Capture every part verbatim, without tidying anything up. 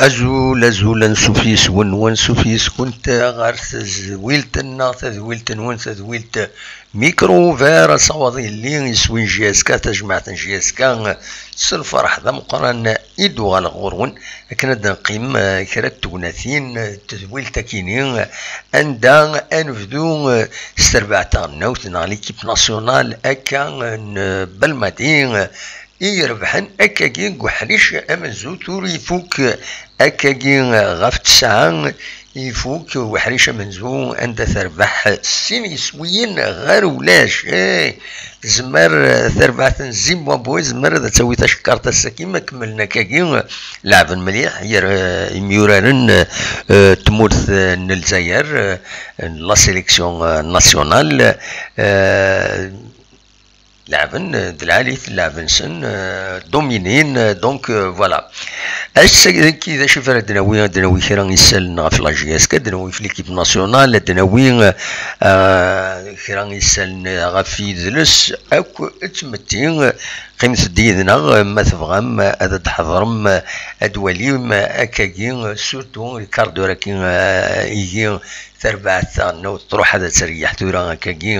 Azul, azul, ansuf yes-wen, wansuf yes-kunt ɣer tedwilt-nneɣ, tadwilt-nwen, tadwilt Micro Ouvert, asawaḍ yelli iswi n J S K, tajmaɛt n J S K, s lferḥ d ameqqran i d-uɣaleɣ ɣur-wen akken ad d-neqqim, eh, kra n tegnatin, eh, n tedwilt akini, anda ad nebdu, eh, s terbaɛt taɣelnawt neɣ l'équipe nationale akka, eh, n Belmadi, eh, i irebḥen akkagi deg uḥric amenzu. Tura ifuk akkagi ɣef tesɛa, ifuk uḥric amenzu anda terbeḥ sin yiswiyen ɣer ulac. Eh, tezmer, eh, terbaɛt n Zimbabwe, tezmer ad tawi tacekkart ass-agi ma kemmlen akkagi, leɛben mliḥ yer, eh, imyuraren, eh, tmurt, eh, n Lezzayer, eh, n la sélection, eh, nationale. Eh, Leɛben, eh, d lɛali-t lleɛb-nsen, eh, dominin, eh, donc, eh, voilà. Ass-agi d acu ara d-nawi, ad d-nawi kra n yisallen ɣef la J S K, ad d-nawi ɣef l'équipe nationale, ad d-nawi, eh, eh, kra n yisallen ɣef yidles akk d tmetti. Qqimet-d yid-neɣ, eh, ma tebɣam, eh, ad d-tḥeḍrem, eh, ad d-twalim, eh, akkagi, eh, surtout le quart d'heure-agi, eh, igi Tarbaɛt taɣelnawt truḥ ad teryeḥ tura akkagi,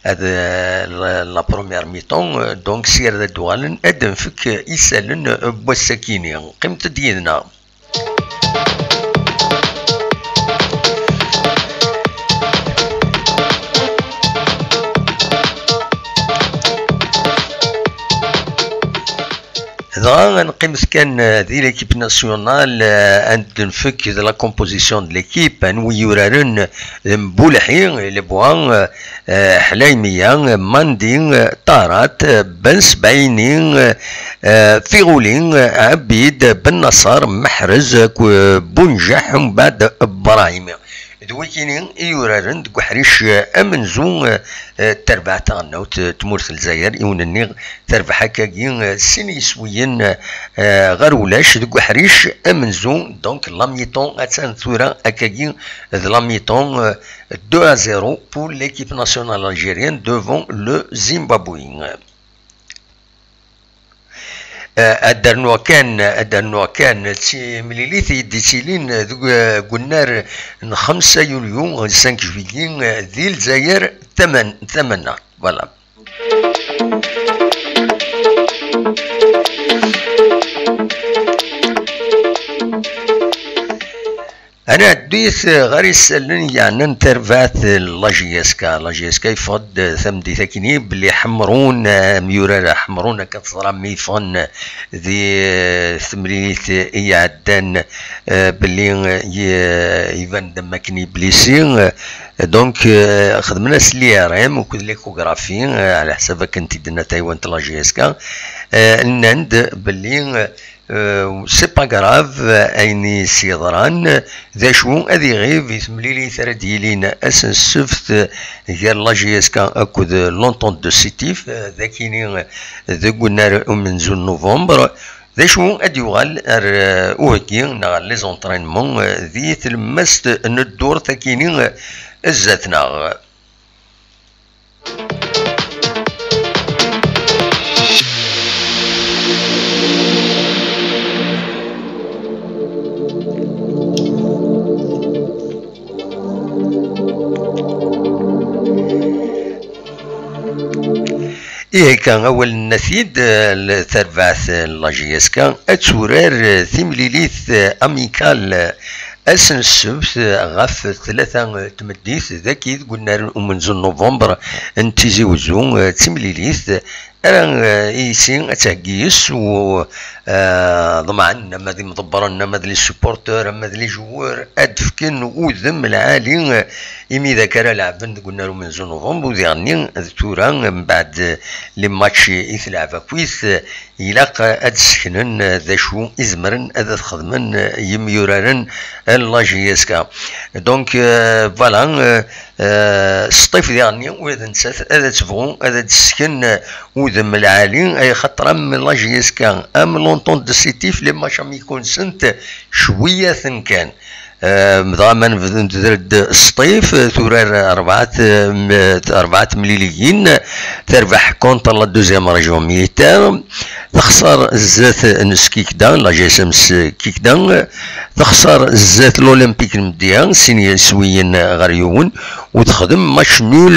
ad, la, la première mi-temps, donc sya ad d-uɣalen ad d-nfek isallen n wass-akini. Qqimet-d yid-neɣ. Dɣa ad neqqimet kan, eh, di l'équipe nationale, eh, ad d-nfek de la composition de l'équipe, anwi yuraren, eh, Mbulḥi, Lebwa, eh, Ḥlaymiya, Mandi, Tarat, Ben Sebɛini, eh, Fiɣuli, Ɛbid, Ben Naṣer, Meḥrez, akked Bunjaḥ, umbeɛd Brahim. D wikini i yuraren deg uḥric amenzu, eh, n terbaɛt taɣelnawt, eh, n tmurt n Lezzayer, i wen-nniɣ terbeḥ akkagi, eh, sin yiswiyen, eh, ɣer ulac deg uḥric amenzu, donc la mi-temps, attan tura akkagi d la mi-temps, eh, deux à zéro pour l'équipe nationale algérienne devant le Zimbabwe. Eh, ad d-rnuɣ kan, ad d-rnuɣ kan d timlilit i d-ittilin deg, eh, deg unnar n xemsa yulyu, cinq juillet, eh, di Lezzayer taman-, tamaneɣt. Voilà. Ad nɛeddi ɣer isallen yeɛnan tarbaɛt n la J S K. La J S K yeffeɣ-d tameddit akkenni belli Ḥemrun, eh, amyurar Ḥemrun, akka teẓram mi yeffɣen di, eh, temlilit i iɛeddan, eh, belli, eh, ye-, iban-d am wakken yeblisi. Eh, donc, eh, xedmen-as l'I R M akked l'échographie, eh, ɛla ḥsab akken t-id-tenna taywant n la J S K. Eh, nnan-d belli, eh, Euh, c'est pas grave, euh, ayen i s-yeḍran, d acu ad iɣib i temlilit ara d-yilin ass n ssebt, euh, gar la J S K akked, euh, l'Entente de Sétif, euh, d akini, euh, deg unnar umenzu n novembre, d acu ad yuɣal ar, euh, uheggi neɣ les entraînements, euh, di tlemmast n ddurt akini, euh, zdat-neɣ. Ihi akka, awal nna-t-id, eh, l-, tarbaɛt, eh, n la J S K, ad turar, eh, timlilit, eh, amicale, eh, ass n ssebt, eh, ɣef tlata, eh, tmeddit, dagi deg unnar n umenzu n novembre n Tizi Wezzu, eh, d timlilit, eh, ara, eh, ici ad theggi yes-s u, eh, ḍemɛen ama d imḍebbren, ama d les supporteurs, ama d les joueurs, ad d-fken udem lɛali, eh, imi d akka ara leɛben deg unnar umenzu novembre, u diɣenni d tura, mbeɛd, eh, les matchs i telɛeb akkit, eh, ilaq, eh, ad d-sseknen, eh, d acu i zemren ad t-xedmen, eh, yimyuraren n la J S K. Donc, eh, voilà, eh, eh, Sṭif diɣenni ula d nettat ad tebɣu ad d-tessken, eh, udem lɛali, ay xaṭer am la J S K, am l'Entente de Sétif, les matchs amicaux-nsent cwiyaten kan. Eh, dɣa ma nebded-d Sṭif, eh, turar rebɛa t-, eh, m-, rebɛa temliliyin, terbeḥ contre la deuxième région militaire, texṣer zdat n Skikda, la G S M Skikda, texṣer zdat l'Olympique n Medya, sin yiswiyen ɣer yiwen, u texdem match nul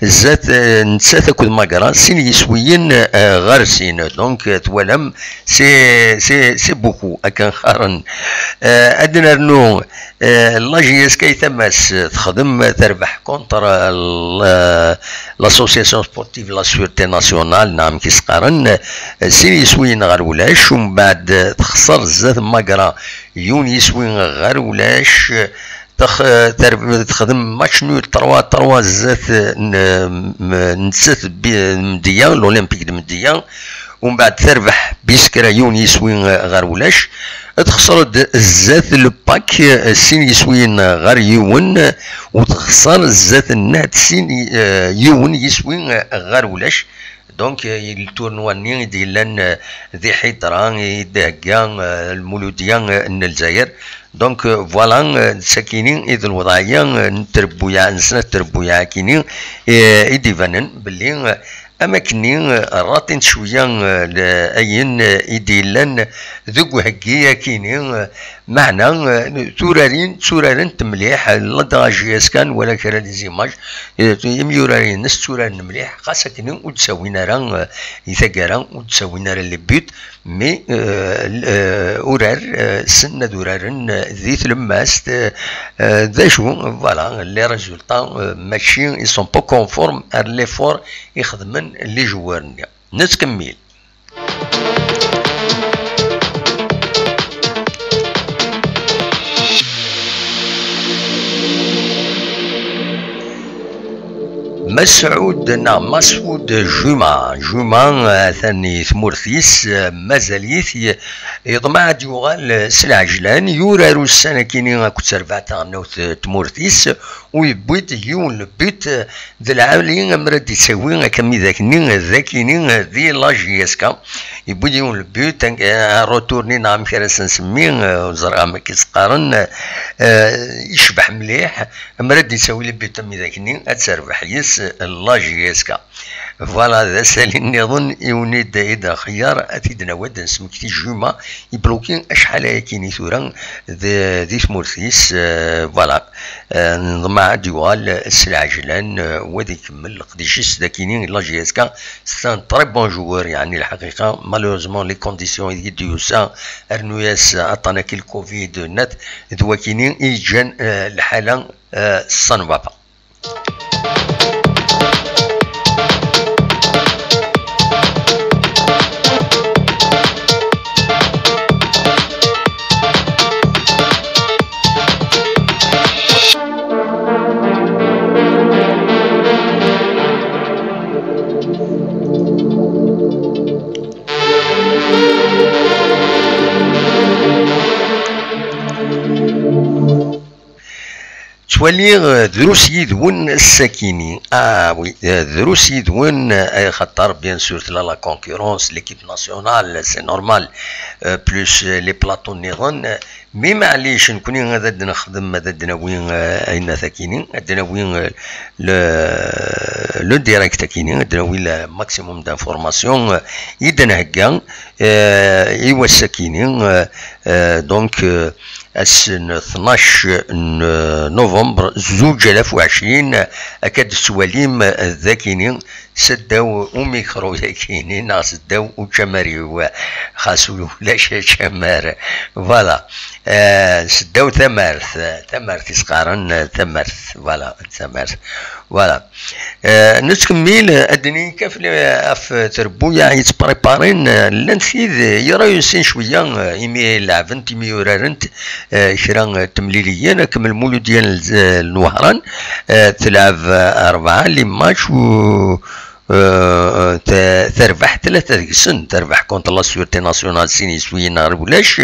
zdat, eh, nettat akked Magra, sin yiswiyen, eh, ɣer sin. Donc, eh, twalam, c'est, c'est, c'est beaucoup, akken qqaren. Eh, ad nernu, eh, la J S K i tama-s, eh, texdem, eh, terbeḥ contre, eh, l-, l'association sportive La Sûreté Nationale, neɣ amek i s-qqaren, eh, sin yiswiyen ɣer ulac, umbeɛd, eh, texṣer zdat Magra, yiwen yiswi ɣer ulac, eh, tex-, ter-, texdem match nul trois trois zdat, eh, n, m-, nettat bi-, Medya, l'Olympique de Medya, umbeɛd terbeḥ bis kra yiwen yiswi, eh, ɣer ulac, texṣer-d zdat le Pac, eh, sin yiswiyen ɣer yiwen, eh, u texṣer zdat Nat sin, eh, yiwen yiswi, eh, ɣer ulac. Donc, eh, le tournoi-nni i d-yellan, eh, di Ḥidra, i d-thegga, eh, Lmuludya, eh, n Lezzayer. Donc, eh, voilà, eh, d sakini i d lweḍɛiyya, eh, n trebbuyaɛ, n snat trebbuyaɛ akini, eh, i d-ibanen belli, eh, am akkenni, eh, raṭint cwiya, eh, l-, ayen, eh, i d-yellan deg uheggi akini, eh, meɛna, eh, turarin, tturarent mliḥ, ladɣa J S K nwala kra des images, eh, imyuraren-ines tturaren mliḥ, xas akken ur d-ttawin ara, eh, i taggara, ur d-ttawin ara les buts, mais, eh, l-, eh, urar, eh, ssnen ad uraren, eh, di tlemmast, eh, eh, d acu, voilà, les résultats, eh, mačči, ils sont pas conformes ar l'effort i xedmen les joueurs-nni. Nettkemmil. Masɛud neɣ Masud Juma. Juma, eh, atan i tmurt-is, eh, mazal-it y-, yeḍmeɛ ad yuɣal, eh, s lɛejlan, yurar ussan akini akked terbaɛt taɣelnawt, eh, tmurt-is, u yewwi-d yiwen le but, eh, d lɛali ammer ad d-ittawi akka mi d akni, d akini, eh, di la J S K. Yewwi-d yiwen le but, eh, retour-nni neɣ amek ara s-nsemmi, eh, ur ẓriɣ amek i s-qqaren, eh, yecbeḥ mliḥ, ammer ad d-ittawi le but am mi d akni, ad terbeḥ yes la J S K. Voilà, d asali nniḍen i wen-id, i d-nxeyyer, ad t-id-nawi ad d-nesmekti Juma, ibluki acḥal ayakini tura d-, di tmurt-is, eh, voilà. Eh, neḍmeɛ ad d-yuɣal s lɛejlan, eh, u ad ikemmel leqdic-is dakini, la J S K, c'est un très bon joueur, yeɛni lḥaqiqa, malheureusement les conditions i d-yusa, rnu-yas aṭṭan akki le covid net, d wakini i yeǧǧan, eh, lḥala, eh, sans baba. Ttwaliɣ, eh, drus yid-wen sakini. Ah oui, eh, drus yid-wen, eh, ay xaṭer, bien sûr, tella la concurrence, l'équipe nationale, c'est normal, eh, plus, eh, les plateaux nniḍen, eh, mais maɛlic, nekni ad d-nexdem, ad d-nawi, eh, ayen akini, ad d-nawi, eh, le, le direct akini, ad d-nawi le maximum d'informations, eh, i d-nhegga, eh, i wass-akini, eh, eh, donc, eh, ass n tnac n novembre zuǧ alaf u ɛecrin, akka d-tettwalim dakini seddaw umikru yakini neɣ seddaw učamar-iw, xas ulac acamar. Voilà. Eh, seddaw tamart, tamart i s-qqaren tamart, voilà, tamart. Voilà. Euh, nettkemmil, euh, ad d-nini kan fell-, ɣef trebbuyaɛ yettpreparin, euh, llant tid yerayusin cwiya, euh, imi leɛbent, imi urarent, euh, kra, euh, temliliyin, akken Lmuludya n, euh, n Wehran, euh, telɛeb, euh, rebɛa les matchs u, euh, ta-, terbeḥ tlata deg-sen, terbeḥ contre la Sûreté Nationale sin yiswiyen ɣer ulac,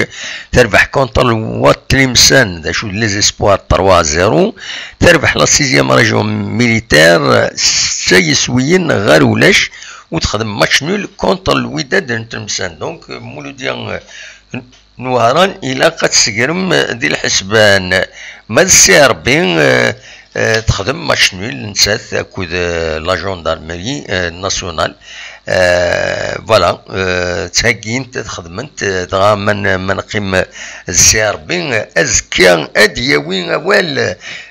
terbeḥ contre Wat Tlemsan, d acu d les Espoirs trois zéro, terbeḥ la sixième région militaire, setta yiswiyen ɣer ulac, u texdem match nul contre Lwidad n Tlemsan. Donc, euh, Muludya, euh, n Wehran, ilaq ad tsegrem, euh, di lḥesban. Ma d C R B, euh, euh, texdem match nul, nettat akked, euh, la gendarmerie, euh, nationale. Euh, voilà, euh, ttheggint ad xedment, euh, dɣa ma n-, ma neqqim d C R B, euh, azekka ad d-yawi awal,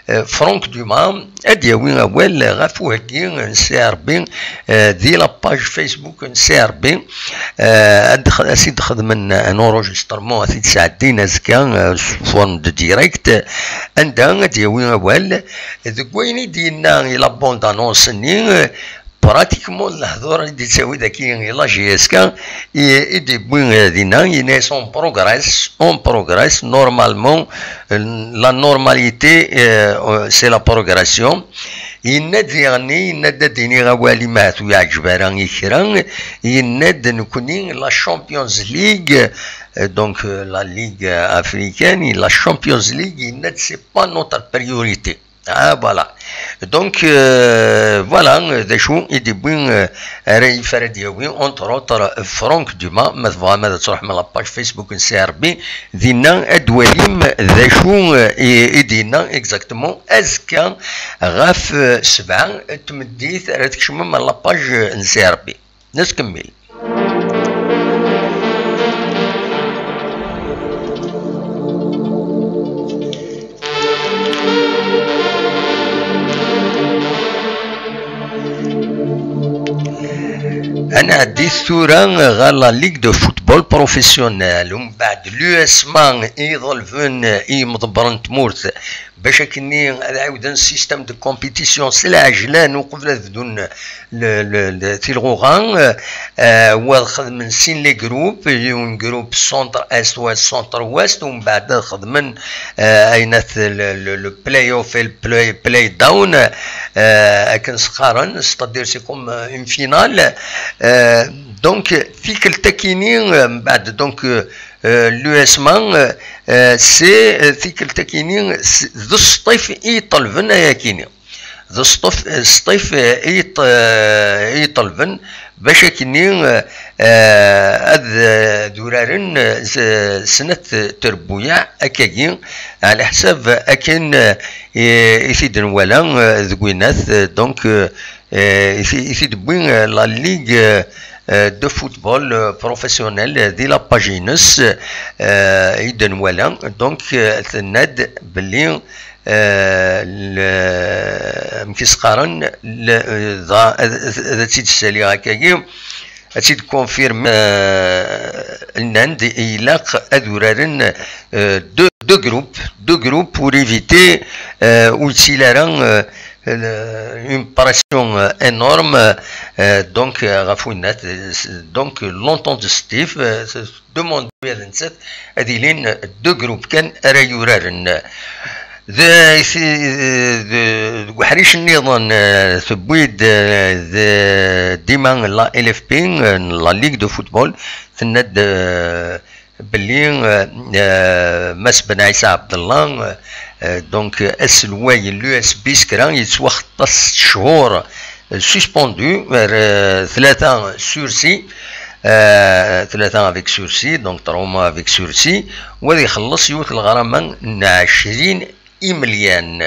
euh, Franck Dumas, ad d-yawi awal ɣef uheggi n C R B, euh, di la page Facebook n C R B, euh, ad x-, ad s-id-xedmen un enregistrement, ad t-id-sɛeddin azekka, euh, sous forme de direct, anda ad d-yawi awal deg wayen i d-yenna i la bande-annonce-nni, euh, pratiquement lehdur i d-yettawi daki i la J S K, i, i d-yewwi, eh, dinna, yenna-yas: "On progresse, on progresse, normalement, eh, la normalité, eh, c'est la progression." Yenna-d diɣenni, yenna-d ad d-iniɣ awal i ma ur yeɛǧib ara i kra, yenna-d: "Nekkni, la Champions League, eh, donc, eh, la Ligue africaine, la Champions League", yenna-d: "C'est pas notre priorité." Ah, voilà. Donc, euh, voilà, euh, d acu i d-yewwi, euh, ara yif ara d-yawi, entre autres, euh, Franck Dumas, ma tebɣam ad truḥem la page Facebook n C R B, dinna ad d-twalim d acu, euh, i, i d-yenna exactement azekka ɣef, euh, sebɛa n tmeddit ara tkecmem la page, euh, n C R B. Nettkemmil. Ad nɛeddi tura ɣer la Ligue de Football Professionnel, umbeɛd l'U S M A i iḍelben i yimḍebbren n tmurt bac akkenni ad ɛiwden système de compétition s lɛejlan uqbel ad bdun le, le, le, tilɣuɣa, euh, wa ad xedmen sin les groupes, yiwen groupe centre-est, wa centre-ouest, umbeɛd ad xedmen, euh, ayen at le, le, le play-off et le play, play-down, euh, akken s-qqaren, c'est-à-dire c'est comme, euh, une finale. Euh, donc, tikkelt akini, euh, mbeɛd, donc, euh, euh, l'U S M A, euh, euh, c'est, euh, tikkelt akini, c'est, d sṭif i ṭelben ayakini. D sṭif, sṭif i ṭ-, i ṭelben bac akkenni, eh, ad, ad uraren, eh, s-, snat trebbuyaɛ akkagi, ɛla ḥsab akken, eh, i, i t-id-nwala, eh, deg winat, eh, donc, eh, eh, i t-, i t-id-wwi, eh, la Ligue, eh, eh, de football, eh, professionnel, eh, di la page-ines, eh, i d-nwala. Donc, eh, tenna-d belli, eh, l-, amek i s-qqaren, l-, eh, dɣa ad, ad, ad tt-id-ssaliɣ akkagi, ad tt-id-confirmer, eh, nnan-d ilaq ad uraren, eh, deux, deux groupes, deux groupes pour éviter, eh, ur yettili ara, eh, une pression, euh, énorme, euh, donc, euh, ɣef winnat, euh, donc, l'entente de Steve, euh, demande ad ilin deux groupes kan ara yuraren. De, de, de, deg uḥric nniḍen, euh, tewwi-d, euh, de, dima la L F P, euh, la Ligue de football, tenna-d, euh, belli, euh, euh, Mass Ben Ɛisa Ɛebdellah, euh, euh, donc, euh, aselway n l'U S B s kra, yettwaxeṭṭ-as sett cchur, euh, suspendu, euh, tlata sursis, euh, tlata avec sursis, donc trois mois avec sursis, u ad ixelleṣ yiwet n lɣrama n ɛecrin imelyan.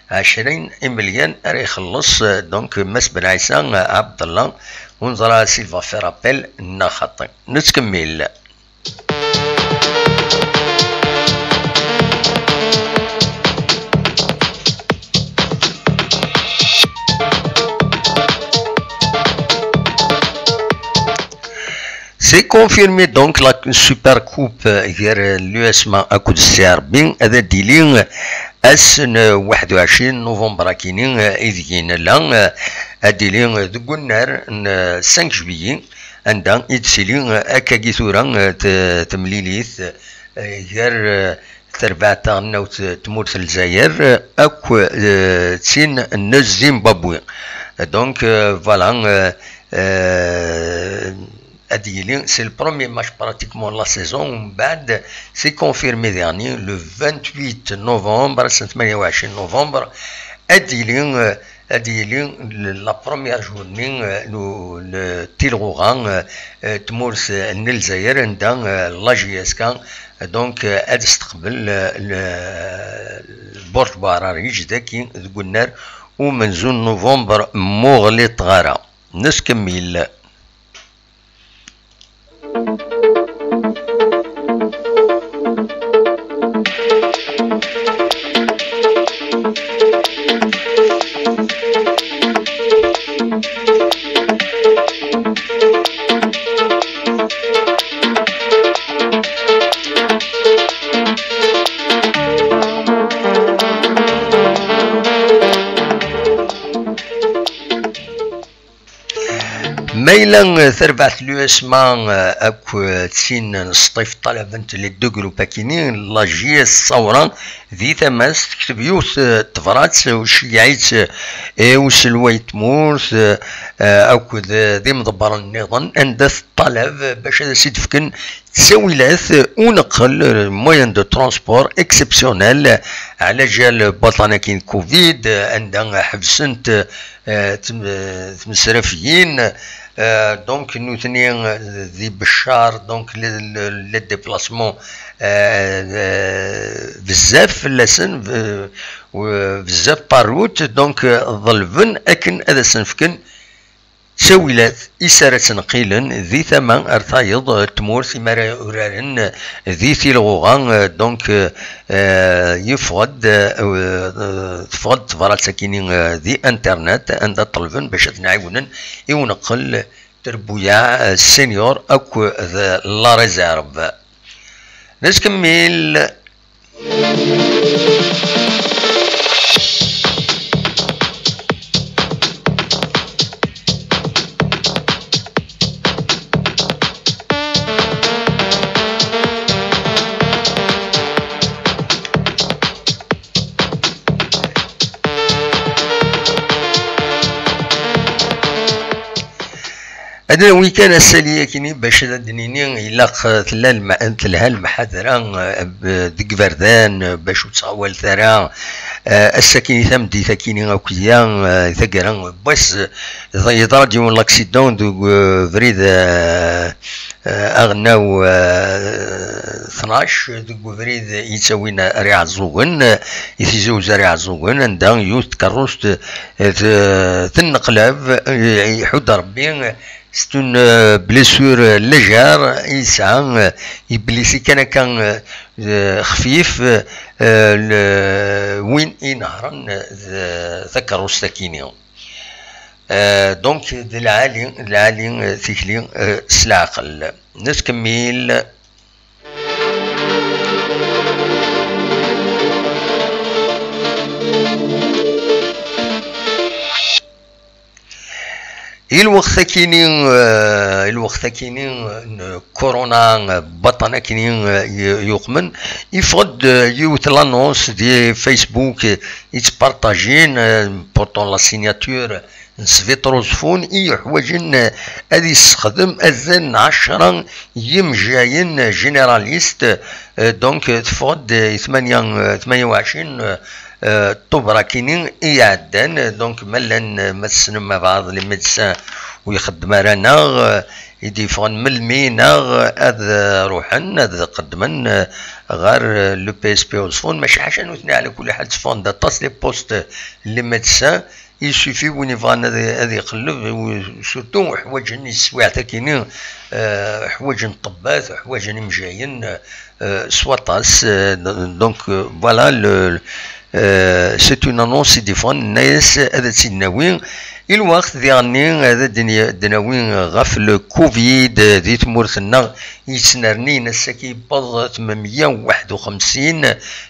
Ɛecrin imelyan ara ixelleṣ, euh, donc, Mass Ben Ɛisa, euh, Ɛebdellah, ur neẓra s'il va faire appel neɣ xaṭi. Nettkemmil. C C'est confirmé donc la Super Coupe, euh, gar l'U S M A akked C R B, ad d-tili ass n waḥed u ɛecrin novembre akini, euh, ideg nella, euh, ad d-tili, euh, deg unnar n, euh, cinq juillet, anda i d-tili, euh, akkagi tura, euh, t-, temlilit, euh, gar, euh, terbaɛt taɣelnawt n tmurt n Lezzayer, euh, akk, euh, d tin n Zimbabwe. Donc, euh, voilà, euh, euh, ad yili, c'est le premier match pratiquement de la saison. Mbeɛd, c'est confirmé daɣen le vingt-huit novembre, ass n tmanya u ɛecrin novembre, ad yili, euh, ad yili la première journée, euh, n, n tilɣuɣa, euh, euh, tmurt, euh, n Lezzayer, anda, euh, la J S K, euh, donc, euh, ad testeqbel, euh, le, Buṛt Buɛrariǧ dagi deg unnar umenzu n novembre, muɣli ṭɣara. Neskemmil. Ma yella, eh, tarbaɛt n l'U S M A, eh, akk, eh, d tin n Sṭif ṭalabent les deux groupes akini, la J S Sawra di tama-s tekteb yiwet, eh, tebrat, eh, uceyyeɛ-itt, eh, i uselway n tmurt, eh, eh, akked, eh, d imḍebbren nniḍen, anda teṭṭalab, eh, bac ad as-id-fken ttawilat, eh, uneqqel, eh, moyen de transport exceptionnel, eh, ɛla jal baṭan-agi n covid, eh, anda ḥebsent, eh, eh, tm-, eh, tmesrafiyin, eh, donc nutni, eh, di Beccar, donc le, le, le déplacement, eh, eh, bezzaf fell-asen, eh, u-, bezzaf par route, donc, eh, ḍelben akken ad asen-fken ttawilat i s ara ttneqqilen di tama ar tayeḍ, eh, tmurt, imi ara uraren, eh, di tilɣuɣa, eh, donc, eh, eh, yeffeɣ-d, eh, eh, teffeɣ-d tebrat-akini, eh, di internet, anda ṭelben bac ad ten-ɛiwnen i uneqqel, trebbuyaɛ, eh, senior akked la réserve. Neskemmil. Ad nawi kan asali akini bac ad d-nini ilaq, eh, tella lem-, telha lemḥadra, eh, b-, deg iberdan, eh, bac ur ttɣawalet ara, eh, ass-akini, tameddit-akini akk-ya, eh, taggara n wass, eh, yeḍra-d yiwen l'accident deg, eh, ubrid, eh, eh, aɣelnaw, eh, tnac, deg ubrid yettawin ar Iɛeẓẓugen, eh, i Tizi Uzzu ar Iɛeẓẓugen, anda yiwet tkerrust, eh, t-, tenneqlab, eh, iḥudd Rebbi, c'est une, euh, blessure légère i yesɛa, euh, yeblisi kan akka, euh, euh, xfif, euh, le, win inehṛen, euh, takeṛṛust-akini. Euh, donc, d lɛali, d lɛali, euh, tikli, euh, s leɛqel. Nettkemmil. I lweqt akini, eh, i lweqt akini n corona, eh, baṭan akini, eh, y-, yuqmen, yeffeɣ-d, eh, yiwet l'annonce di Facebook, eh, yettpartajin, eh, portant la signature n Sviṭru Zfun i yeḥwaǧen, eh, ad yessexdem azal n ɛecṛa yimejjayen, eh, généralistes, eh, donc, eh, teffeɣ-d, eh, i tmanya, eh, tmanya u ɛecrin, eh, eh, Tubeṛ akini i iɛeddan, eh, donc ma llan, eh, ma tessnem abɛaḍ les médecins ur ixeddem ara neɣ, eh, i d-yeffɣen melmi neɣ, eh, ad, eh, ruḥen ad qeddmen, eh, ɣer, eh, le P S P Uzfun, maca ḥaca nutni ɛla kulli ḥal tteffɣen-d aṭas les postes, eh, les médecins, il suffit win yebɣan ad, ad iqelleb, u-, surtout ḥwaǧen i teswiɛt akini, eh, ḥwaǧen ṭṭebbat, ḥwaǧen imejjayen, eh, s waṭas, eh, donc, eh, voilà, le, eh, c'est une annonce i d-iffɣen, nenna-yas ad tt-id-nawi, I lweqt diɣenni ad d-nawi ɣef le covid di tmurt-nneɣ, yettnernin ass-agi yewweḍ tmemya u waḥed u xemsin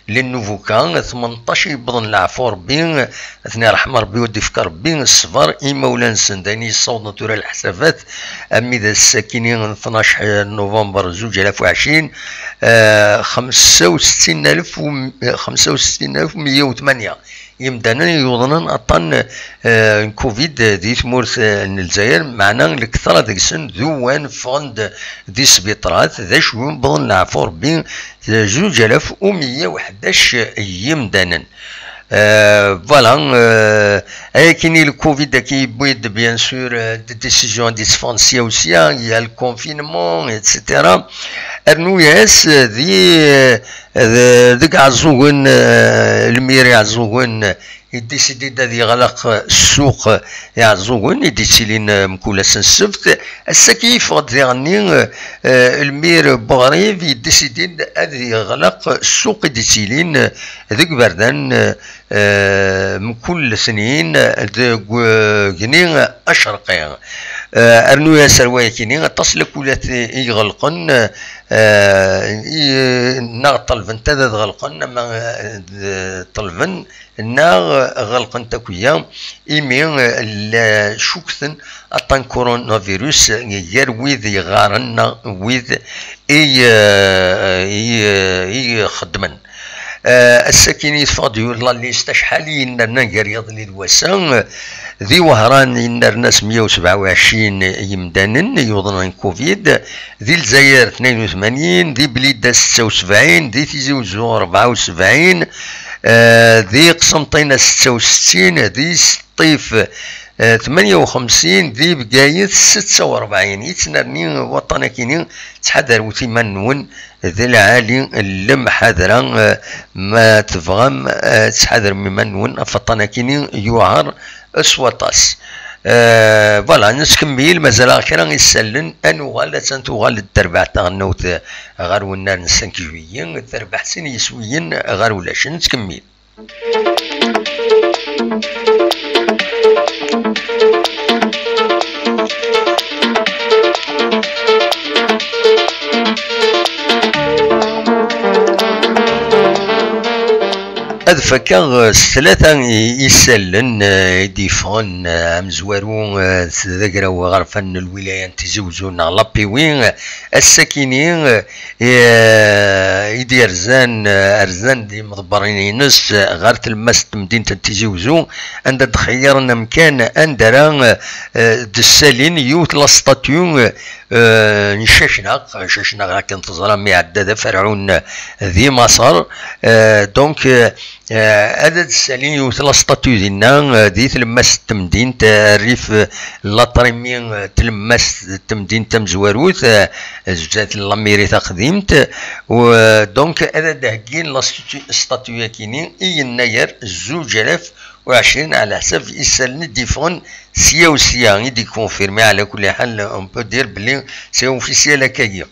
les nouveaux cas, tmenṭac i yewwḍen leɛfu Rebbi, ad ten-iṛḥem Rebbi u d-ifk Rebbi ṣṣber i imawlan-nsen. D ayen yessawḍen tura leḥsabat, armi d ass-akini n tnac november zuǧ alaf u ɛecrin, eh, xemsa u settin alef u, xemsa u settin alef u meyya u tmanya imdanen yuḍnen aṭṭan, eh, n covid di tmurt, eh, n Lezzayer, meɛna lektra deg-sen d uwan ffɣen-d di sbiṭrat, d acu yewwḍen leɛfu Rebbi, zuǧ alaf u meyya u ḥdac yimdanen. Euh, voilà, euh, ayakini le covid-agi yewwi-d, bien sûr, euh, des décisions ad d-yesfɣen sya u sya, il y a le confinement, et cetera. Rnu-yas, euh, di, euh, d-, deg Iɛeẓẓugen, euh, lmir Iɛeẓẓugen, yedisidi-d ad yeɣleq ssuq Iɛeẓẓugen i d-yettilin, euh, mkul ass n ssebt. Ass-agi yeffeɣ-d diɣenni, euh, euh, lmir Buɣrib, yedisidi-d ad yeɣleq ssuq i d-yettilin, euh, deg Iberdan, euh, euh, mkul letnin deg, euh, gni acerqi. Euh, rnu-yas ar wayakini, aṭas n lakulat i iɣelqen, euh, i, neɣ ṭelbent ad, ad ɣelqen, ama, euh, d-, ṭelben, neɣ ɣelqent akk-ya, imi, euh, la cukten aṭṭan coronavirus gar wid yeɣɣaren neɣ wid i, euh, i, i ixeddmen. Eh, ass-akini teffeɣ-d la liste acḥal i yennernan gar yiḍelli d wass-a. Di Wehran yennerna s meyya u sebɛa u ɛecrin yimdanen yuḍnen covid. Di Lezzayer tnayen u tmanyin, di Blida setta u sebɛin, di Tizi Uzzu rebɛa u sebɛin, eh, di Qsenṭina setta u settin, di Sṭif, eh, tmanya u xemsin, di Bgayet setta u rebɛin. Yettnerni waṭṭan-akini, ttḥadarewt iman-nwen, d lɛali n lemḥadra, eh, ma tebɣam, eh, ad tḥadrem iman-nwen, ɣef waṭṭan-akini yuɛer s waṭas. Eh, voilà, nettkemmil, mazal-aɣ kra isallen, ad nuɣal, attan tuɣal-d terbaɛt taɣelnawt ɣer wennar n cinq juillet, terbaɛt sin yiswiyen ɣer ulac. Nettkemmil. Ad fakkeɣ, eh, s tlata i-, isallen, eh, i d-yeffɣen, eh, amezwaru, eh, s d agraw aɣerfan n lwilaya n Tizi Uzzu neɣ l'A P W, eh, ass-akini, eh, eh, i d-yerzan, eh, rzan-d imḍebbren-ines, eh, ɣer tlemmast n temdint n Tizi Uzzu, anda d-xeyyren amkan anda ara, eh, eh, d-ssalin yiwet la statue, eh, eh, n Cacnaq. Cacnaq, akken teẓram, iɛedda d aferɛun di Maṣer. Eh, donc, eh, eh, ad d-ssalin yiwet la statue dinna, eh, di tlemmast n temdint, eh, rrif, eh, laṭrimi, eh, tlemmast n temdint tamezwarut, eh, zdat n lamiri taqdimt. U, eh, donc, ad d-heggin la statue, statue-akini i yennayer zuǧ alaf u ɛecrin, ɛla ḥsab isallen i d-yeffɣen sya u sya, i d-ikonfirmi, ɛla kulli ḥal, on peut dire belli c'est officiel akkagi.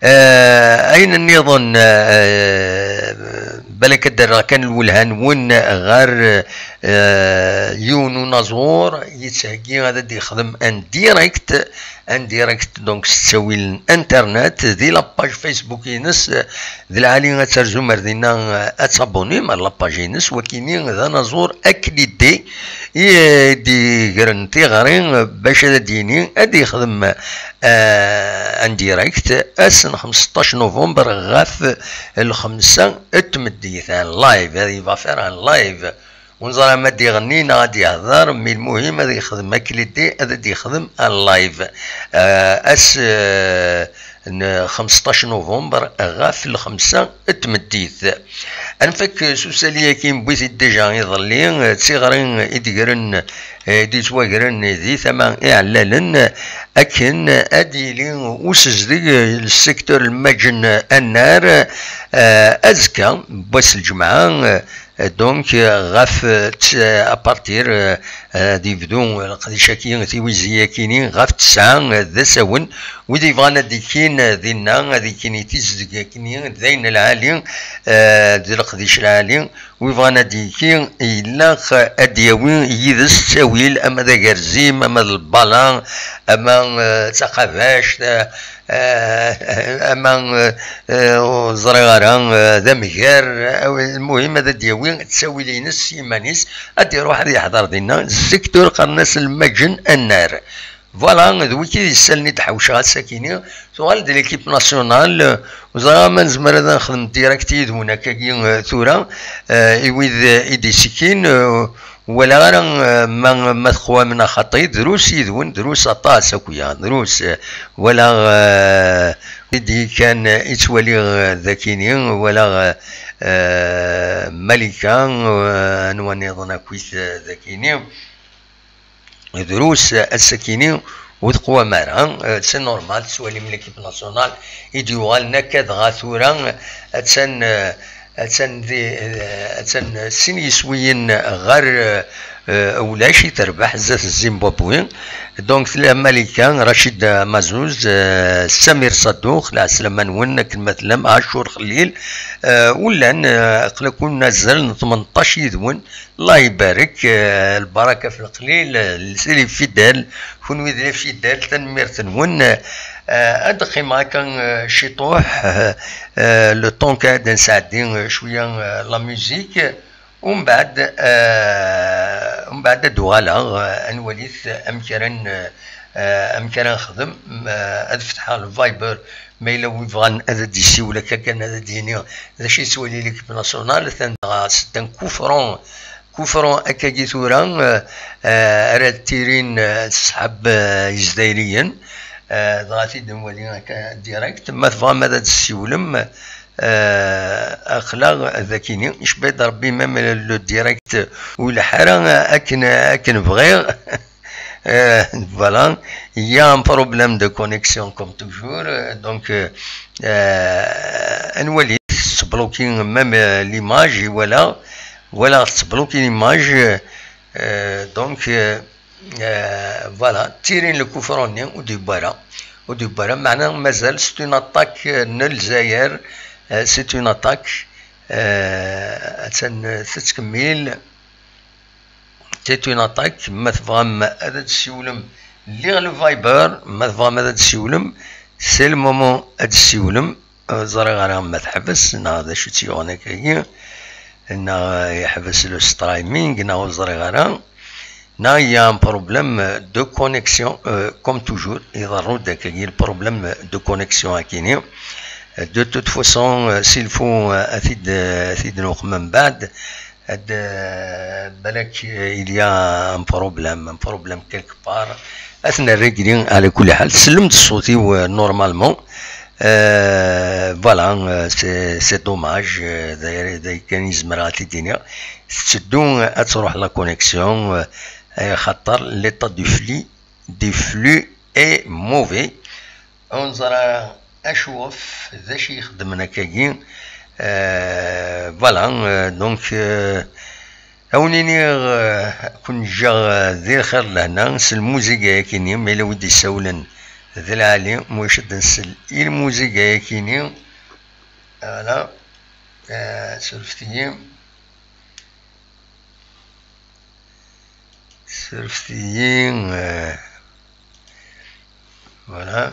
Eh, ayen nniḍen, eh, balak ad d-rreɣ kan lwelha-nwen ɣer, eh, yiwen unaẓur yettheggi ad d-yexdem en direct, en direct, donc s ttawil n internet, di la page Facebook-ines, d lɛali ad terzum ar dinna, ad tabunim ar la page-ines, wakini d anaẓur Aklidi i, eh, d-igren tiɣri, eh, bac ad d-yini, ad yexdem, eh, en direct ass n xemseṭṭac november ɣef lxemsa n tmeddit, en live, ad yebɣa faire en live. Ur neẓri ma ad d-iɣenni neɣ ad d-yehder, mi lmuhim ad yexdem Aklidi, ad d-yexdem en live. Eh, ass, eh, n xemseṭṭac november ɣef lxemsa n tmeddit. Ad nfak s usali-agi, newwi-t-id déjà iḍelli, d tiɣri i d-gren, eh, d-yettwagren di tama iɛellalen, akken ad yili usezdeg, eh, le secteur lmaǧen annar, eh, azekka, n wass lǧemɛa, eh, Donc, euh, ɣef, euh, ts-, euh, à partir, euh, euh, ad yebdu leqdic-agi, tiwizi-agi-ni, ɣef ttesɛa, euh, d asawen. Wid yebɣan ad d-ikkin, euh, dinna, ad ikkin i tizdeg-agi-ni, d ayen lɛali, euh, d leqdic lɛali. Wi yebɣan ad d-ikki, ilaq ad d-yawi yid-s ttawil, ama d agerzim, ama d lbala, ama, euh, d taqabact, euh, ama, euh, euh, ur ẓriɣ ara, euh, d amger, euh, lmuhim ad d-yawi ttawil-ines s yiman-is, ad d-iruḥ ad yeḥḍer dinna. Zik tura qqaren-as lmaǧen annar. Voilà, d wiki d isalen i d-ḥewceɣ ass-akini. Tuɣal-d l'équipe nationale, euh, ur ẓriɣ ma nezmer ad nexdem direct yid-wen akkagi, euh, tura, euh, i wid, euh, i d-isikkin, euh, walaɣ ara, euh, ma, ma teqwam neɣ xaṭi, drus yid-wen, drus aṭas akya, drus, euh, walaɣ, euh, i d-yekkan, euh, i ttwaliɣ, euh, dakini, walaɣ, euh, euh, Malika, euh, anwa nniḍen akkit, euh, dakini. Drus, euh, ass-akini ur teqwam ara, euh, c'est normal, tettwalim l'équipe nationale i d-yuɣalen akka, dɣa tura, euh, attan, euh, attan di, euh, attan sin yiswiyen ɣer, euh, euh, ulac i terbeḥ zdat Zimbabwe. Donc tella Malika, Rachid Mazuz, euh, Samir Sadouk, lɛeslama-nwen akken ma tellam, Achour Khalil, euh, ur llan, euh, aql-aken azal n tmenṭac yid-wen. Allah ibarek, euh, lbaraka fi leqlil, euh, c'est les fidèles, kunwi d les fidèles, tanemmirt-nwen. Euh, ad qqimeɣ akka, euh, ciṭuḥ, euh, euh, le temps kan ad nesɛeddi, euh, cwiya, euh, la musique, umbeɛd, euh, umbeɛd ad d-uɣaleɣ, euh, ad nwalit amek ara n-, euh, amek ara nexdem, euh, ad fetḥeɣ le Viber, ma yella wi bɣan ad d-yessiwel akka kan ad d-yini d acu yettwali l'équipe nationale, atan dɣa seddan kufran, kufran akkagi tura, euh, euh, ara d-tirin, euh, ṣṣḥab, euh, izdayriyen, euh, dɣa ad t-id-nwali akka direct, ma tebɣam ad d-tessiwlem, euh, aql-aɣ dakini, icba-d Rebbi même le direct ur ileḥḥu ara akken, akken bɣiɣ. Euh, voilà, il y a un problème de connexion comme toujours. Euh, donc, euh, euh, ad nwali tettbloki même, euh, l'image, et voilà, voilà tettbloki l'image. Euh, donc, euh, euh, voilà, tirin le kufran-nni ur d-yewwi ara, ur d-yewwi ara, meɛna mazal c'est une attaque, euh, n Lezzayer, euh, c'est une attaque, euh, attan tettkemmil. C'est une attaque. Ma tebɣam ad d-tessiwlem, liɣ le Viber. Ma tebɣam ad d-tessiwlem, c'est le moment ad d-tessiwlem. Ur ẓriɣ ara ma teḥbes neɣ d acu tt-yuɣen akkagi, neɣ yeḥbes le streaming, neɣ ur ẓriɣ ara, neɣ il y a un problème de connexion, euh, comme toujours, iḍerru-d akkagi le problème de connexion akini. De toute façon, euh, s'il faut, euh, ad t-id, euh, ad t-id-nuqem mbeɛd, ad, euh, balak, euh, il y a un problème, un problème quelque part. Ad t-nerr régler, ɛla kulli ḥal. Tsellem-d ṣṣut-iw, euh, normalement. Euh, voilà, euh, c'est, c'est dommage, euh, d aya, d aya kan i zemreɣ ad t-id-iniɣ. Tetteddu, euh, ad truḥ la connexion, euh, axaṭer l'état du flux, du flux est mauvais. Ur neẓri acu ɣef, d acu i ixeddmen akkagi. Euh, voilà, euh, donc, euh, ad wen-iniɣ, euh, ad ken-ǧǧeɣ, euh, di lxir d lehna s lmuziga-yakini, ma yella wi d-isawlen d lɛali, ma ulac ad nsel i lmuziga-yakini. Voilà. Euh, surfet-iyi. Surfet-iyi, euh, voilà.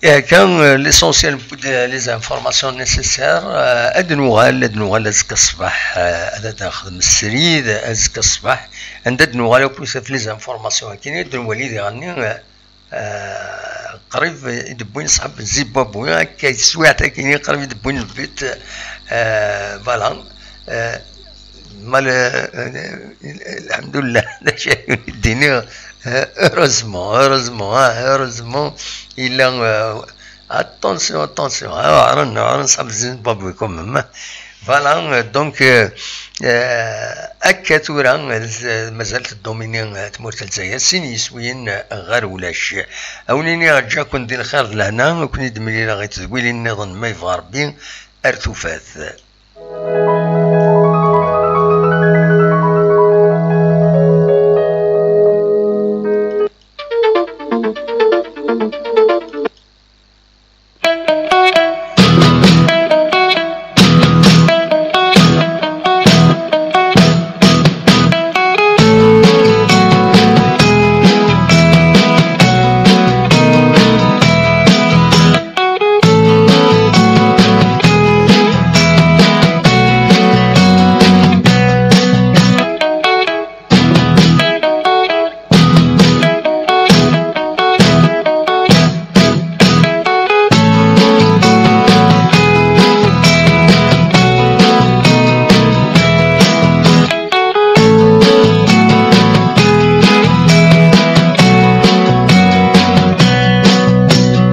Ihi akka, euh, l'essentiel n les informations nécessaires. Euh, ad nuɣal, ad nuɣal azekka ṣṣbeḥ, euh, ad ad nexdem srid azekka ṣṣbeḥ. Anda ad nuɣal akk ɣef les informations akkin ad nwali diɣenni, euh, euh, qrib i d-wwin ṣṣḥab n Zimbabwe, akka teswiɛt akkin qrib i d-wwin lbit, euh, voilà. Euh, mal, euh, euh, الحمد لله, d acu ara d-iniɣ, euh, heureusement, heureusement, hein, heureusement, yella, euh, attention, attention, ah, ɛren, ɛren ṣṣḥab n Zimbabwe quand même, hein. Voilà, euh, donc, euh, euh, akka tura, euh, mazal teddomini, euh, tmurt n Lezzayer, sin yiswiyen, euh, ɣer ulac. Ad wen-iniɣ ǧǧaken di lxir d lehna, ad ken-id-mlileɣ i tedwilin nniḍen ma yebɣa Rebbi, ar tufat.